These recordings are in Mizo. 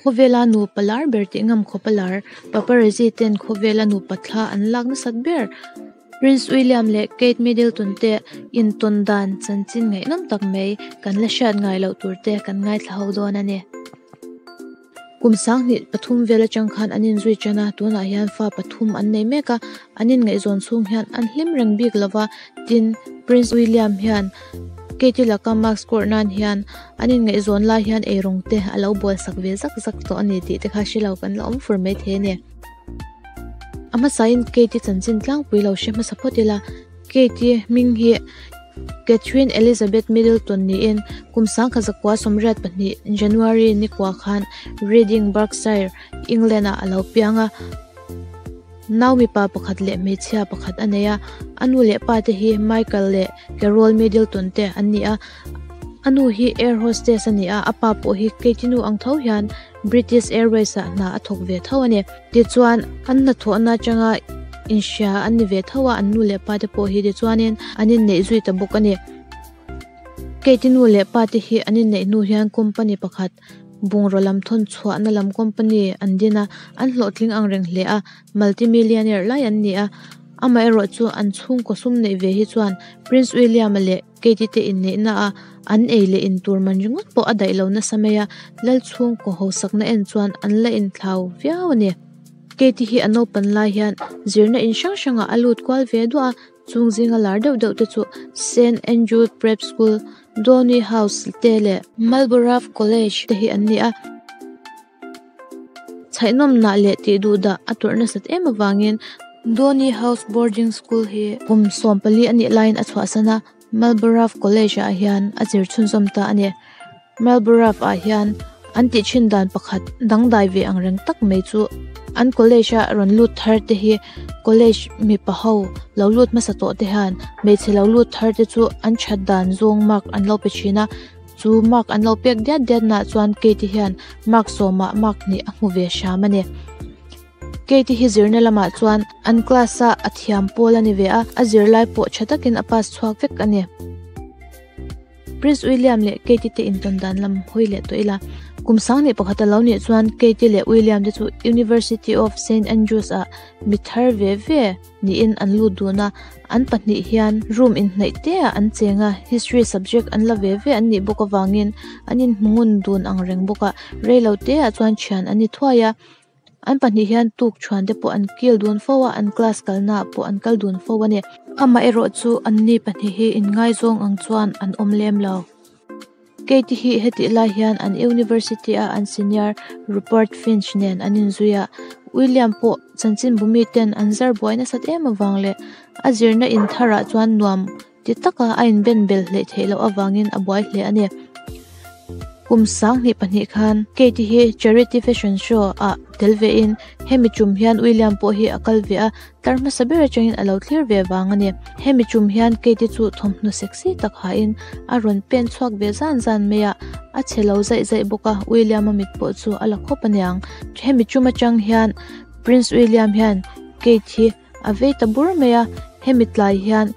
Khawvela nupa lar ber tih ngam khawp a lar paparazzi ten khawvela nupa thla an lak nasat ber Prince William leh Kate Middleton te intawn dan chanchin ngaihnawm tak mai kan la hriat ngai loh tur te kan ngaithla ho dawn a ni. Kum sanghnih pathum vel atang khan an inzui tan a, tunah hian fa pathum an nei mek a, an inngaihzawn chhung hian an hlim reng bik lova, tin Prince William hian Kate-i laka mask kawrh nan hian an inngaihzawn lai hian eirawng te a lo bual sak ve zak zak tawh a ni tih te kha hre lo kan la awm fur mai thei a ni. A hmasain Kate-i chanchin tlangpui lo hre hmasa phawt ila, Kate-i hming hi Catherine Elizabeth Middleton niin kum sangkhat zakua 82 January ni kua khan Reading, Berkshire, England-ah a lo piang a. Nau mipa pakhat leh hmeichhia pakhat a nei a, a nu leh pa te hi Michael leh Carol Middleton te an ni a. A nu hi air hostess a ni a, a pa pawh hi Kate-i nu ang tho hian British Airways ah hna a thawk ve tho a ni. Tichuan, an hnathawhna atanga inhria an ni ve tho a, an nu leh pa te pawh hi tichuanin an inneih zui ta bawk a ni. Kate-i nu leh pa te hi an inneih hnu hian company pakhat bungraw lam thawn chhuahna lam company an din a, an hlawhtling ang reng hle a, multi-millionaire lai an ni a. Amaherawhchu an chhungkaw sum neih ve hi chuan Prince William-a leh Kate-i te inneihna a an ei leh in tur man ringawt pawh a daih lo nasa mai a, lal chhungkaw hausakna en chuan an la inthlau viau a ni. Kate-i hi a naupan lai hian zirna in hrang hrangah a lut kual ve duah a, chung zinga lar deuh deuh te chu Saint Andrew Prep School, Downey House te leh Marlborough College te hi an ni a. Chhaihnawmnah leh tih duh dah a tawrh nasat em avangin Downey House Boarding School hi kum 14 a nih laiin a chhuahsan a, Marlborough College ah hian a zir chhunzawm ta a ni. Marlborough ah hian an tih thin dan pakhat dangdai ve ang reng tak mai chu an college a rawn lut thar te hi college mipa ho lo lut hmasa tawh te hian hmeichhe lo lut thar te chu an that dan zawng mark an lo pe thin a. Chu mark an lo pek diat diat nah chuan Kate hian mark sawmah mark hnih a hmu ve hram a ni. Kate hi zirna lamah chuan an class a a thiam pawl a ni ve a, a zirlai pawh tha takin a pass chhuak vek a ni. Prince William leh Kate te intawn dan lam hawi leh tawh ila. Kum sang leh pakhat a lo nih chuan Kate leh William te chu University of Saint Andrews ah mi thar ve ve niin an lut dun a, an pahnih hian room inhnaih te ah an cheng a, history subject an la ve ve an nih bawk avangin an inhmu ngun dun ang reng bawk a, reilo te ah chuan thian an ni thuai a, an pahnih hian tuk thuan te pawh an kil dun fo a, an class kalna ah pawh an kal dun fo a ni. Amaherawh chu an ni pahnih hi inngaizawng ang chuan an awm lem lo. Kate hi hetih lai hian an university a an senior Rupert Finch nen an inzui a, William pawh chanchinbu miten an zar buai nasat em avang leh a zirna in tharah chuan nuam ti taka a inben bel hleih theih loh avangin a buai hle a ni. Kum 2002 khan Kate hi charity fashion show ah tel vein hemi tum hian William pawh hi a kal ve a, Tar hmasa ber atangin a lo thlir ve vang a ni. Hemi tum hian Kate-i chu thawmhnaw sexy tak hain a rawn pen chhuak ve zan zan mai a, a che lo zaih zaih bawk a, William-a mit pawh chu a la khawp a niang. Hemi tum atang hian Prince William hian Kate hi a vei ta bur mai a, hemi tlai hian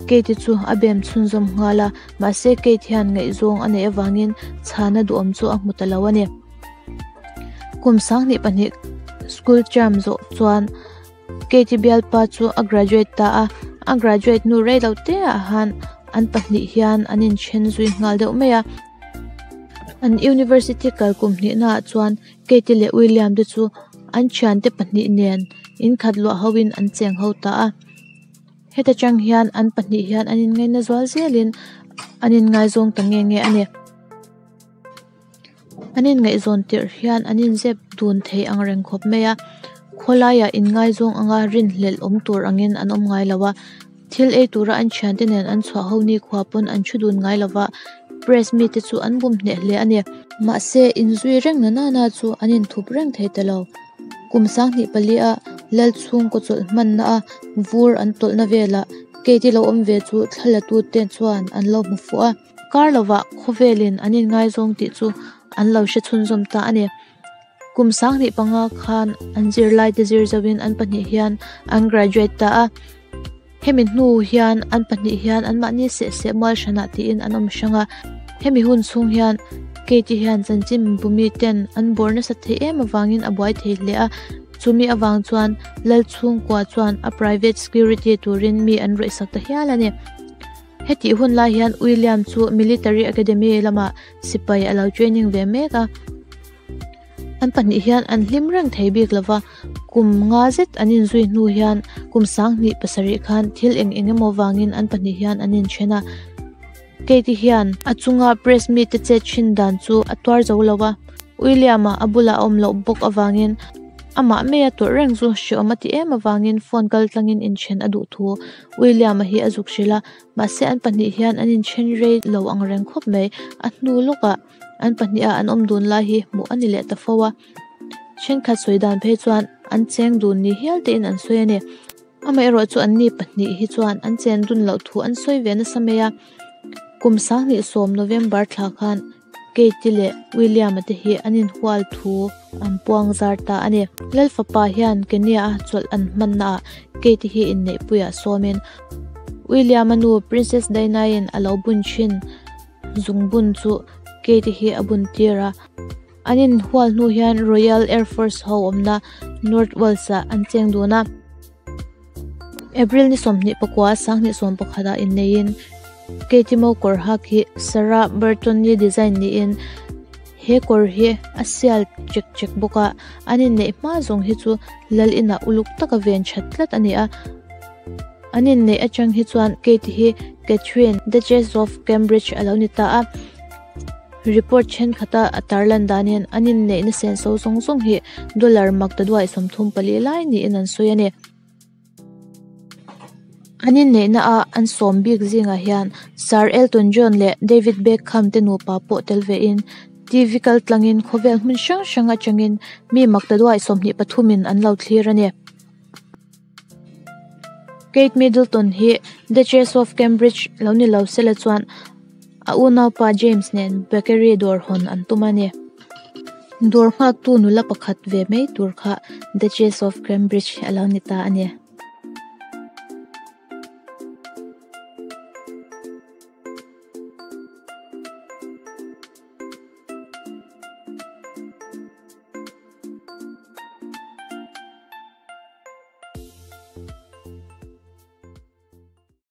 Kate-i chu a bem chhunzawm nghal a, mahse Kate hian ngaihzawng a neih avangin chhana duhawm chu a hmu ta lo a ni. Kum 22 school term zawh chuan Kate-i bialpa chu a graduate ta a, a graduate hnu rei lo te ah han an pahnih hian an inthen zui nghal deuh mai a. An university kal kum hnihna ah chuan Kate-i leh William te chu an thiante pahnih nen inkhat luah ho in an cheng ho ta a. Heta tang hian an pahnih hian an inngaina zual zelin an inngaizawng ta nge nge a ni. An inngaihzawn tirh hian an inzep dun thei ang reng khawp mai a, khawlaiah inngaizawng anga rinhlelh awm tur angin an awm ngai lo a, thil ei tura an thiante nen an chhuah ho ni khua pawn an thu dun ngai lo va, press mite chu an bum hneh hle a ni. Mahse, inzui reng na nana chu an inthup reng thei ta lo. Kum 24 a lal chhungkaw chawlh hmanna a vur an tawlhna velah Kate-i lo awm ve chu thlalatute chuan an lo hmu fuh a. Kar lovah khawvelin an inngaizawng tih chu an lo hre chhunzawm ta a ni. Kum 25 khan an zirlaite zir zoin an pahnih hian an graduate ta a. Hemi hnu hian an pahnih hian anmahni seh seh mual hranah tiin an awm hrang a. Hemi hun chhung hian Kate-i hian chanchin bumi ten an bawr nasa thei em avangin a buai thei hle a, chumi avang chuan lal chhungkua chuan a private security turin mi an rawih sak ta hial a ni. Hetih hun lai hian William chu Military Academy lamah sipai a lo training ve mek a. An pahnih hian an hlim reng thei bik lova, kum nga zet an inzui hnu hian kum sanghnih pasarih khan thil eng eng emaw vangin an pahnih hian an inthen a. Kate-i hian a chunga press mite chet thin dan chu a tuar zo lo a, William-a a bulah a awm loh bawk avangin amah maia tawrh reng chu hreawm a ti em avangin phone kal tlangin inthen a duh thu William-a hi a zuk hrilh a, mahse an pahnih hian an inthen rei lo ang reng khawp mai, a hnu lawkah. An pahniha an awm dun lai hi hmuh a ni leh ta fo a, thenkhat sawi dan phei chuan an cheng dun ni hial tein an sawi a ni. Amaherawh chu anni pahnih hi chuan an chen dun loh thu an sawi ve nasa mai a, kum sanghnih sawm November thla khan Kate-i leh William-a te hi an inhual thu an puang zar ta a ni. Lalfapa hian Kenya-a chawlh an hmannaah Kate-i hi inneihpuiah sawmin William-a nu Princess Diana-in a lo bun thin. Zungbun chu Kate hi a bun tir a, an inhual hnu hian Royal Air Force ho awmna North Wales ah an cheng dun a. April ni 29 2011 ah inneiin Kate mo kawr hak hi Sarah Burton-i design niin he kawr hi a sial chek chek bawk a, an inneih hma zawng hi chu lal inah uluk taka ven that tlat a ni a. An inneih atang hi chuan Kate hi Catherine, Duchess of Cambridge a lo ni ta a. Report thenkhat a tarlan danin an inneihna senso zawng zawng hi dollar mak ta duai 34 lai niin an sawi a ni. An inneihna a an sawm bik zingah hian Sir Elton John leh David Beckham te nupa pawh tel vein TV kal tlangin khawvel hmun hrang hrang atangin mi mak ta duai 23 in an lo thlir a ni. Kate Middleton hi Duchess of Cambridge lo ni lo sela chuan a unaupa James nen bakery dawr hawn an tum a ni. Dawr nghaktu nula pakhat ve mai tur kha Duchess of Cambridge a lo ni ta a ni.